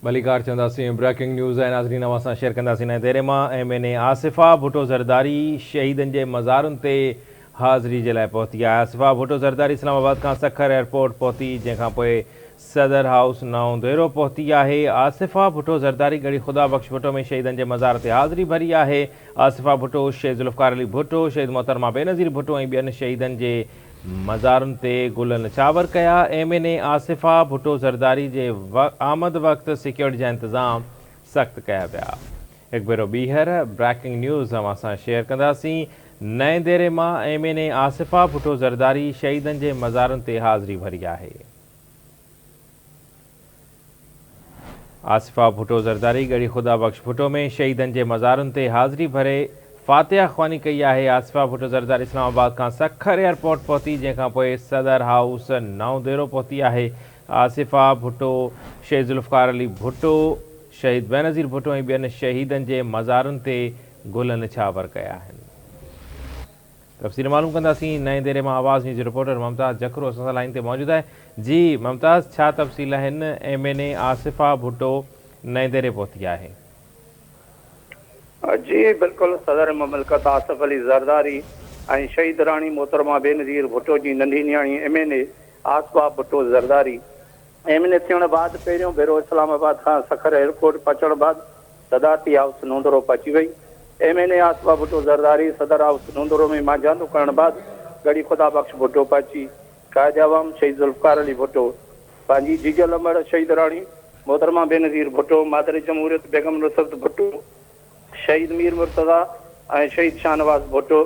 ڀليڪار چونداسين breaking news آهي ناظرين اوهان سان شيئر ڪنداسين نئين ديري مان M N A Asifa Bhutto Zardari شهيدن جي مزارن تي حاضري جي لاء پهتي آهي آصفه ڀٽو زرداري اسلام آباد کان سکر ايئرپورٽ پهتي جنهن کان پوء صدر هائوس نئون ديرو پهتي آهي آصفه ڀٽو زرداري ڳڙهي خدا بخش ڀٽو ۾ شهيدن جي مزار تي حاضري ڀري آهي آصفه ڀٽو شهيد ذوالفقار علي ڀٽو شهيد محترمه بينظير ڀٽو ۽ ٻين شهيدن جي مزارن تي گل نڇاور ڪيا، M N A Asifa Bhutto Zardari جي آمد وقت سيڪيورٽي جا انتظام سخت ڪيا ويا. هڪ ڀيرو ٻيهر بريڪنگ نيوز اوهان سان شيئر ڪنداسين، نئين ديري مان M N A Asifa Bhutto Zardari شهيدن جي مزارن تي حاضري ڀري آهي. آصفه ڀٽو زرداري ڳڙهي خدا بخش ڀٽو ۾ شهيدن جي مزارن تي حاضري ڀري فاتحه خواني ڪئي آهي. آصفه ڀٽو زرداري اسلام آباد کان سکر ايئرپورٽ پهتي جنهن کان پوء صدر هائوس نئون ديرو پهتي آهي. آصفه ڀٽو شهيد ذوالفقار علي ڀٽو، شهيد بينظير ڀٽو ۽ ٻين شهيدن جي مزارن تي گل نڇاور ڪيا آهن. تفصيل معلوم ڪنداسين نئين ديري مان آواز نيوز جي رپورٽر ممتاز جکرو اسان سان لائين تي موجود آهي جي ممتاز ڇا تفصيل آهن M N A Asifa Bhutto نئين ديري پهتي آهي. جي بلڪل صدر مملڪت آصف علي زرداري ۽ شهيد راڻي محترمه بينظير ڀٽو جي ننڍي نياڻي M N A Asifa Bhutto Zardari M N A ٿيڻ بعد پهريون ڀيرو اسلام آباد کان سکر ايئرپورٽ پهچڻ بعد صدارتي هائوس نوندرو پهچي وئي. M N A Asifa Bhutto Zardari صدر هائوس نوندرو ۾ مانجهاندو ڪرڻ بعد ڳڙهي خدا بخش ڀٽو پهچي قائد عوام شهيد ذوالفقار علي ڀٽو، پنهنجي جيجل امڙ شهيد راڻي محترمه بينظير ڀٽو، مادر جمهوريت بيگم نصرت ڀٽو، شهيد مير مرتضيٰ ۽ شهيد شاهنواز ڀٽو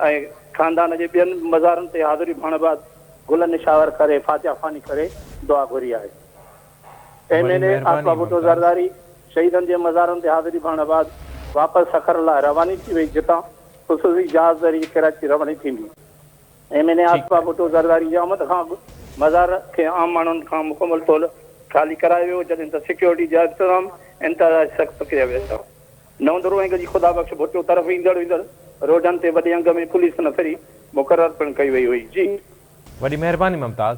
۽ خاندان جي ٻين مزارن تي حاضري ڀرڻ بعد گل نشاور ڪري فاتحه خواني ڪري دعا گهري آهي. ايم وڏي اين اي مهرباني آصفه ڀٽو ممتاز. زرداري شهيدن جي مزارن تي حاضري ڀرڻ بعد واپس سکر لاء رواني ٿي وئي جتان خصوصي جهاز ذريعي ڪراچي رواني ٿيندي. ايم اين اي ٺيڪ آصفه آهي. ڀٽو زرداري جي آمد کان اڳ مزار کي عام ماڻهن کان مڪمل طور خالي ڪرايو ويو، جڏهن ته سيڪيورٽي جا انتظام انتهائي سخت ڪيا ويا. نئون دڙو ۽ ڳڙهي خدا بخش ڀٽو طرف ايندڙ ويندڙ روڊن تي وڏي انگ ۾ پوليس نفري مقرر پڻ ڪئي وئي هئي. جي. وڏي مهرباني ممتاز.